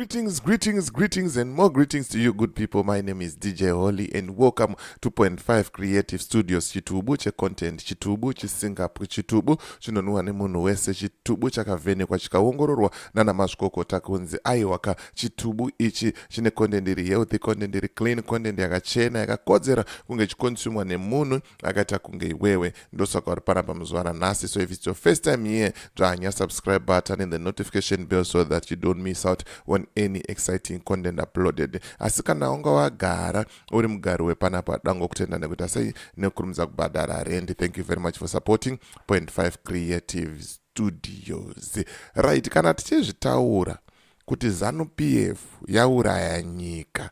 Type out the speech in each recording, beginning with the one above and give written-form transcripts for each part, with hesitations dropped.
Greetings, greetings, greetings, and more greetings to you, good people. My name is DJ Holly, and welcome to Point 5 Creative Studios. Chitubu checontent, chitubu chisingapwi, chitubu chinonwiwa nemunhu wese, chitubu chakavhenekwa chikaongororwa nana mazvikokota kunzi aiwaka, chitubu ichi chine content iri healthy, content iri clean, content yakachena, yakakodzera kunge ichiconsumwa nemunhu akaita kunge iwewe. Ndosaka uri panapa muzuva ranhasi. So if it's your first time here, dzvanya subscribe button and the notification bell so that you don't miss out on any exciting content uploaded. Asi kana wanga wagara uri mugari wepanapa, dangokutenda nekuita sei, nekukurumidza kubhadhara rent. Thank you very much for supporting Point 5 Creative Studios. Right, kana tichizvitaura kuti ZANU PF yauraya nyika,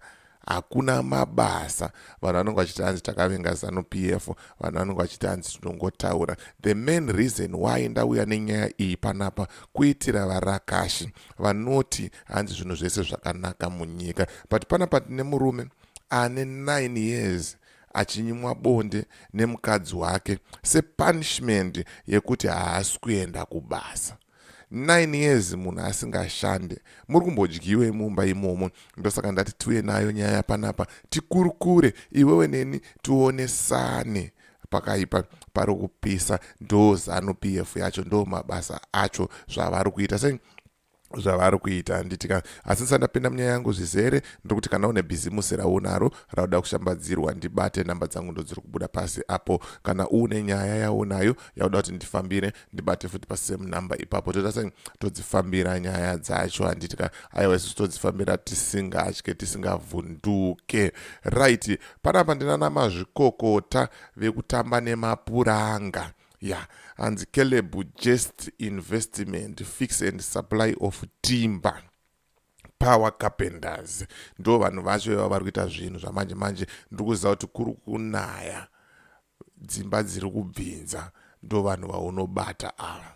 hakuna mabasa, vanhu vanonge vachiti hanzi takavenga ZANU PF, vanhu vanonge vachiti hanzi tinongotaura. The main reason why ndauya nenyaya iyi panapa kuitira varakashi vanoti hanzi zvinhu zvese zvakanaka munyika. But panapa tine murume ane 9 years achinyimwa bonde nemukadzi wake sepunishment yekuti haasi kuenda kubasa. 9 years munhu asingashande, muri kumbodyiwe mumba imomo? Ndosaka ndati tiuye nayo nyaya panapa, tikurukure iwewe neni, tionesane. Pakaipa, pari kupisa. Ndo ZANU PF yacho, ndo mabasa acho, zvavari kuita sei, zvavari kuita, handitika? Asi ndisati ndapinda munyaya yangu zvizere, ndiri kuti kana une bhizimusi raunaro rauda kushambadzirwa, ndibate. Namba dzangu ndo dziri kubuda pasi apo. Kana une nyaya yaunayo yauda kuti ndifambire, ndibate futi pasame namba ipapo. Toita sei? Todzifambira nyaya dzacho, handitika? Aiwa, isusu todzifambira tisingatye, tisingavhunduke. Right, panapa ndinana mazvikokota vekutamba nemapuranga ya, hanzi Caleb Just Investment, fix and supply of timber, power carpenters. Ndo vanhu vacho ivava vari kuita zvinhu zvamanje manje. Ndiri kuziva kuti kuri kunaya, dzimba dziri kubvinza, ndo vanhu vaunobata ava.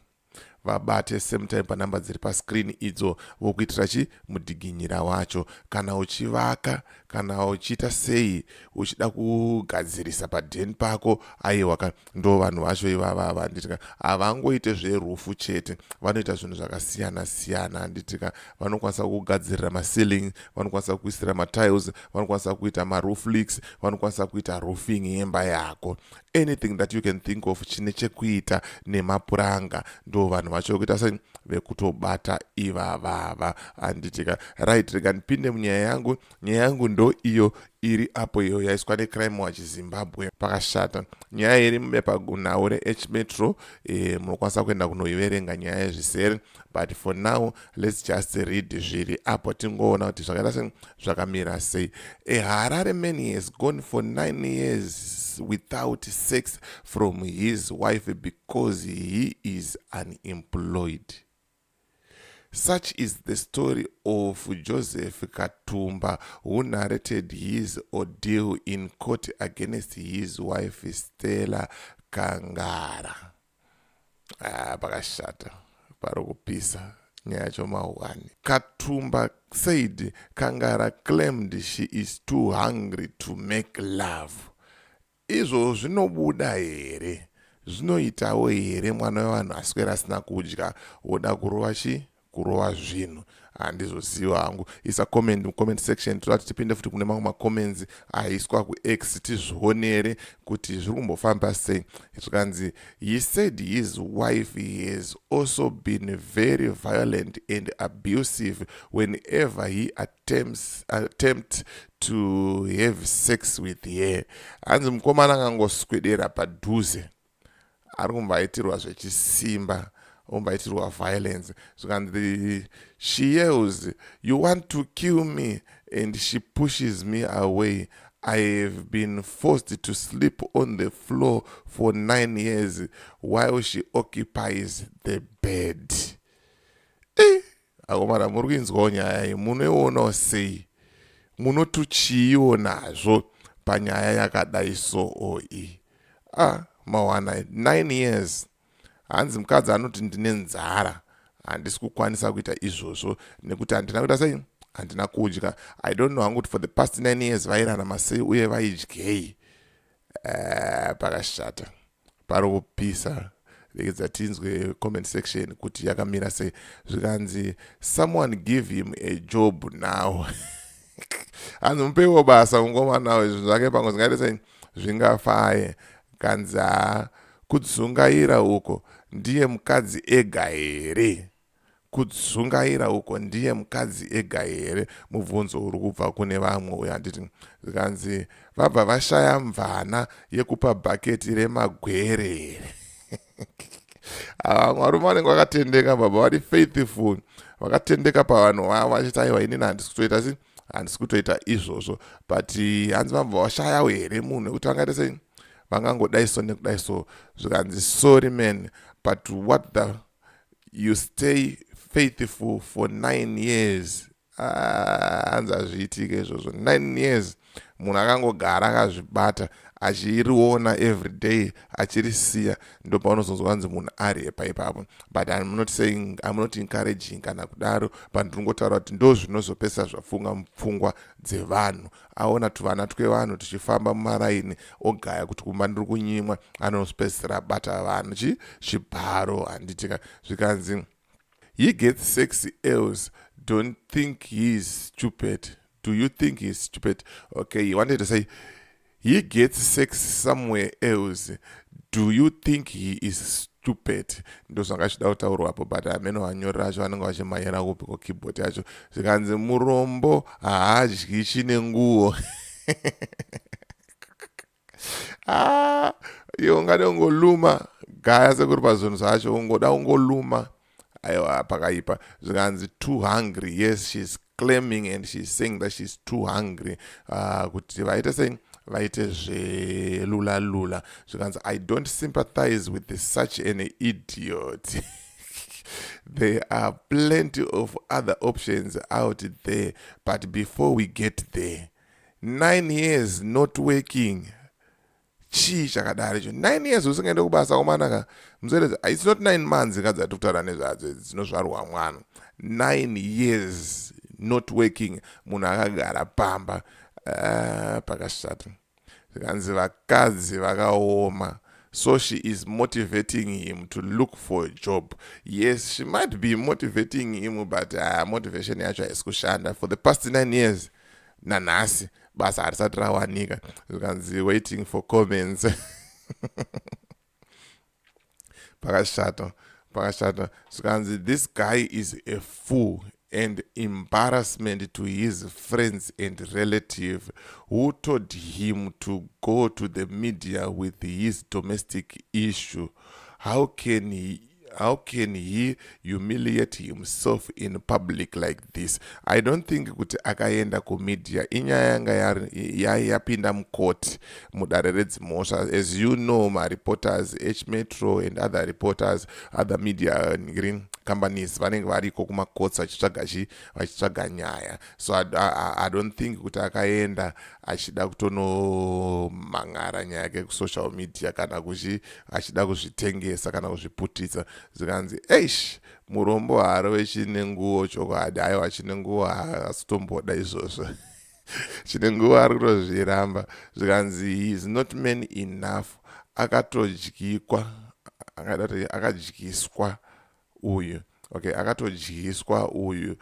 Vabate same time panhamba dziri pascreen idzo, vokuitira chi mudhiginyira wacho. Kana uchivaka, kana uchiita sei, uchida kugadzirisa padheni pako, aiwa ka, ndo vanhu vacho ivava, handitika? Havangoite zveroof chete, vanoita zvinhu zvakasiyana siyana, handitika? Vanokwanisa kugadzirira maceiling, vanokwanisa kuisira matiles, vanokwanisa kuita maroof leaks, vanokwanisa kuita roofing yemba yako. Anything that you can think of chine chekuita nemapuranga, ndo vanhu vacho vekuita sei, vekutobata ivavava, handitika? Right, rega ndipinde munyaya yangu. Nyaya yangu ndo iyo iri apo, iyo yaiswa neCrime Watch Zimbabwe. Pakashata. Nyaya iri mubepanhau reH Metro. Munokwanisa kuenda kunoiverenga nyaya yezvisere, but for now let's just read zviri apo, tingoona kuti zvakaita sei, zvakamira sei. A Harare man has gone for 9 years without sex from his wife because he is unemployed. Such is the story of Joseph Katumba, who narrated his ordeal in court against his wife Stella Kangara. Ah, pakashata, pari kupisa. Nyaya yacho mahwani. Katumba said Kangara claimed she is too hungry to make love. Izvo zvinobuda here? Zvinoitawo here? Mwana wevanhu aswera asina kudya, woda kurova chi, kurova zvinhu? Handizoziva hangu. Isa comment mucomment section. Toda kuti tipinde futi kune mamwe macomments aiswa kuX, tizvionere kuti zviri kumbofamba sei. Zvikanzi, he said his wife has also been very violent and abusive whenever he attempt to have sex with her. Hanzi mukomana akangoswedera padhuze, ari kumbaitirwa zvechisimba, ombaitirwa violence. Zvikanzi, she yells, "You want to kill me?" and she pushes me away. I have been forced to sleep on the floor for 9 years while she occupies the bed. Eh, akomana, muri kuinzwawo nyaya iyi? Munoionawo sei? Munotuchiiwo nazvo panyaya yakadai so iyi? Ah, mawana 9 years, hanzi mukadzi anoti ndine nzara, handisi kukwanisa kuita izvozvo nekuti handina kuita sei, handina kudya. I don't know hangu kuti for the past 9 years vairarama sei uye vaidyei. Pakashata, pari kupisa. Regedza tinzwe comment section kuti yakamira sei. Zvikanzi, "Someone give him a job now." Hanzi mupeiwo basa mungomanawo, izvi zvake pamwe zvingaite sei, zvingafaye. Kanzi, "Ha, kudzungaira uko, ndiye mukadzi ega here? Kudzungaira uko, ndiye mukadzi ega here?" Mubvunzo uri kubva kune vamwe uyo, handiti? Zvikanzi, "Vabva vashaya mvana yekupa bhaketi remagwere here?" Vamwe varume vanenge vakatendeka baba, vari faithful, vakatendeka pavanhu vavo, vachiti, "Aiwa, inini handisi kutoita si handisi kutoita izvozvo." But hanzi, "Vabva vashayawo here munhu wekuti vangaite sei, vangangodai so nekudai so?" Zvikanzi, "Sorry man, but what the, you stay faithful for 9 years?" Ah, hanzi hazviitike izvozvo. 9 years munhu akangogara akazvibata, achiriona every day, achirisiya, ndopaunozonzwa hanzi munhu arepa ipapo. But I'm not saying, I'm not encouraging kana kudaro, but ndingotaura kuti ndo zvinozopesa zvafunga mupfungwa dzevanhu. Aona tuvana twevanhu tichifamba mumaraini, ogaya kuti kumba ndiri kunyimwa, anopedzisira abata vanhu chi chibharo, handitika? Zvikanzi, "He gets sex else. Don't think he is stupid. Do you think he is stupid?" Okay, he wanted to say, "He gets sex somewhere else. Do you think he is stupid?" Ndo zvanga zvichida kutaurwapo, but hameno vanyori racho vanenge vachimhanyira kupi kukeyboard yacho. Zvikanzi, "Murombo haadyi chine nguo." Ah, iwe ungade ungoluma gaya sekuri pazvinhu zvacho, ungoda ungoluma. Aiwa, pakaipa. Zvikanzi, "Too hungry." Yes, she's claiming and she's saying that she's too hungry kuti vaite sei, vaite zvelula lula. Zvikanzi, "I don't sympathize with such an idiot. There are plenty of other options out there, but before we get there, 9 years not working, chii chakadaro icho? 9 years usingaende kubasa komanaka muzoeredza. It's not 9 months kadzi ati kutaura nezvadzo dzinozvarwa mwana. 9 years not working, munhu akagara pamba. Pakashata. Zvikanzi, "Vakadzi vakaoma. So she is motivating him to look for a job." Yes, she might be motivating him, but motivation yacho haisi kushanda. For the past 9 years, nanhasi basa harisati rawanika. Zvikanzi, "Waiting for comments." Pakashata, pakashata. Zvikanzi, "This guy is a fool and embarrassment to his friends and relative who told him to go to the media with his domestic issue. How can he humiliate himself in public like this?" I don't think kuti akaenda kumedia. Inyaya yanga yapinda mukoti, mudare redzimhosva. As you know, mareporters, H Metro and other reporters, other media green companies, vanenge variko kumacourts vachitsvaga chi, vachitsvaga nyaya. So I don't think kuti akaenda achida kutonomhan'ara nyaya yake kusocial media, kana kuchi achida kuzvitengesa kana kuzviputitsa. Zvikanzi, "Eish, murombo haarove chine nguo chokwadi." Aiwa, chine nguo haasitomboda izvozvo, chine nguo ari kutozviramba. Zvikanzi, "He is not man enough. Akatodyikwa, akadyiswa uyu." Okay, akatodyiswa uyu.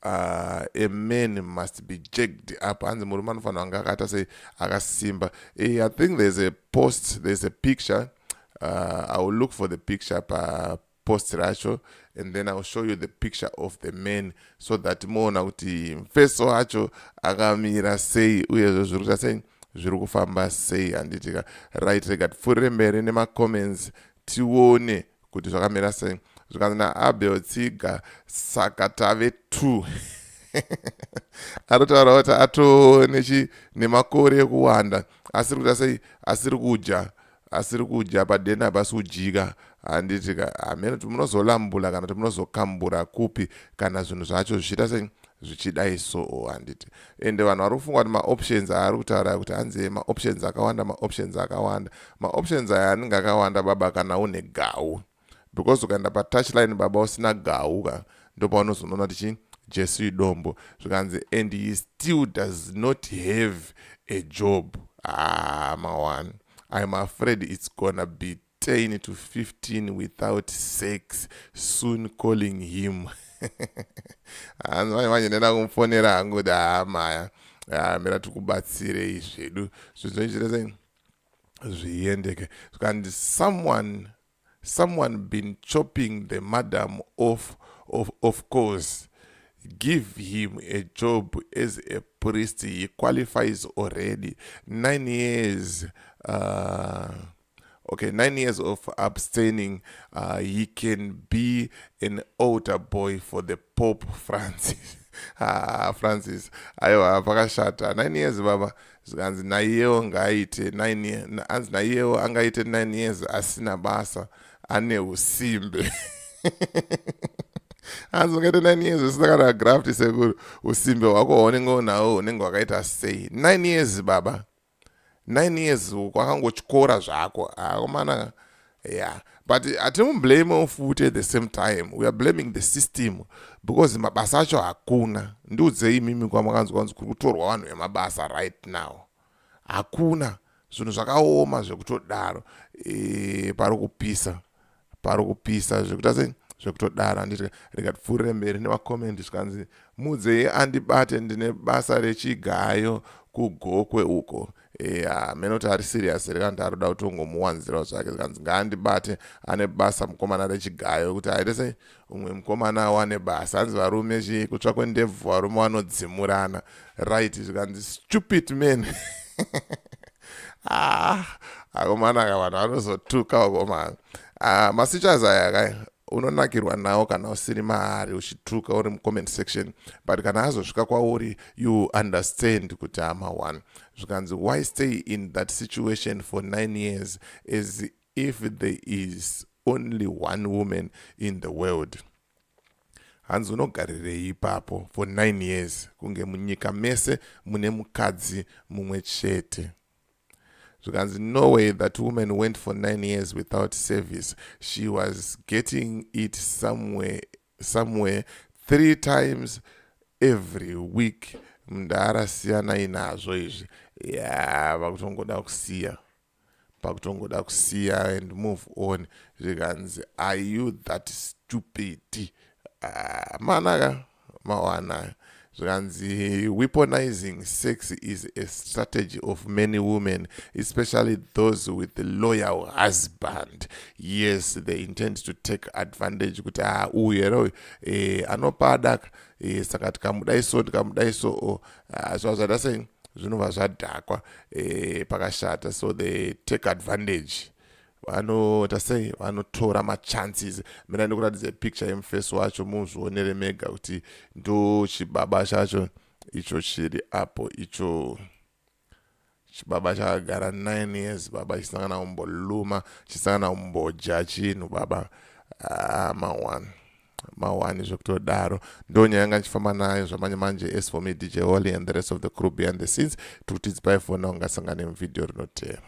A man must be jacked up. Hanzi murume anofanira kunge akaita sei, akasimba. I think there's a post, there's a picture. I will look for the picture papost racho and then I will show you the picture of the man so that muona kuti mufeso wacho akamira sei, uyezve zviri kuita sei, zviri kufamba sei, handitika? Right, rega tipfuurire mberi nemacomments, tione kuti zvakamira sei. Zvikanzi naAbel Tsiga, "Saka tave two." Anotaura kuti atoo nemakore ekuwanda asiri kuita sei, asiri kudya, asiri kudya padheni hapasi kudyika, handitika? Hamene kuti munozolambula kana kuti munozokambura kupi kana zvinhu zvacho zvichiita sei, zvichidai so, handiti? Ende vanhu vari kufunga kuti maoptions aari kutaura kuti hanzi maoptions akawanda, maoptions akawanda, maoptions aya anenge akawanda baba kana une gau, because ukaenda patouchline baba usina gau ka, ndopaunozonoona kuti chi Jesu idombo. Zvikanzi, "And he still does not have a job. Ah, maone, I'm afraid it's gonna be 10 to 15 without sex. Soon calling him. Hanzi manje manje ndenda kumufonera hangu kuti, "Haa maya, mira tikubatsirei zvedu, zvinhu zvinochita sei zviendeke." Zvikanzi someone been chopping the madam off. Of course, give him a job as a priest. He qualifies already. 9 years, okay, 9 years of abstaining. He can be an altar boy for the Pope Francis. Ah, Francis. Aiwa, pakashata. 9 years, baba. Zvikanzi naiyewo ngaaite 9, anzi naiyewo angaite 9 years asina basa, ane usimbe. Hanzi ungaite 9 years usina kana graft, sekuru, usimbe hwako hwaunenge unawo unenge hwakaita sei? 9 years, baba, 9 years kwakangotyora zvako akomana. Yeah, but hatimublame futi. At the same time, we are blaming the system because mabasa acho hakuna. Ndiudzei imimi, kwamakanzwa kunzi kuri kutorwa vanhu vemabasa right now? Hakuna. Zvinhu zvakaoma zvekutodaro. Pari kupisa, pari kupisa zvekuita sei, zvekutodaro. Handiti rikatipfuurire mberi nemacomments. Zvikanzi, "Mudzei andibate, ndine basa rechigayo kuGokwe uko." Mene kuti ari serious here kana kuti ari kuda kutongomuwanzirawo zvake. Zvikanzi ngaandibate, ane basa mukomana rechigayo, kuti aite sei, umwe mukomana wane basa. Hanzi varume chii, kutsva kwendebvu, varume vanodzimurana, right? Zvikanzi, "Stupid man." Ah, akomana ka, vanhu vanozotuka vakomana. Ah, masichas aya kai, unonakirwa nawo kana usiri maari uchituka uri mucomment section, but kana azosvika kwauri, you understand kuti ama one. Zvikanzi, "Why stay in that situation for 9 years as if there is only one woman in the world?" Hanzi unogarirei ipapo for 9 years kunge munyika mese mune mukadzi mumwe chete? Zvikanzi, "No way that woman went for 9 years without service. She was getting it somewhere, somewhere, three times every week. Mudhara, siyanai nazvo izvi." Ya, vakutongoda kusiya, pakutongoda kusiya and move on. Zvikanzi, "Are you that stupid?" Ah, manaka mawana. Zvikanzi, "Weaponizing sex is a strategy of many women, especially those with the loyal husband. Yes, they intend to take advantage kuti, ah, uyu here uyu anopa daka, saka tikamudai so, tikamudai so, ah, zvava zvaita sei, zvinobva zvadhakwa. Pakashata. So they take advantage, vanoita sei, vanotora machances. Mina ndikuratidza picture yemufesi wacho, muzvionere mega kuti ndo chibaba chacho icho chiri apo. Icho chibaba chakagara 9 years, baba, chisina kana kumboluma, chisina kana kumbodya chinhu, baba. Ah, ma1 ma1 zvekutodaro. Ndo nyaya yanga ndichifamba nayo zvamanje manje. As for me, DJ Holly, and the rest of the crew behind the scenes, tikuti bye for now. Ngasangane muvhidhiyo rinotera.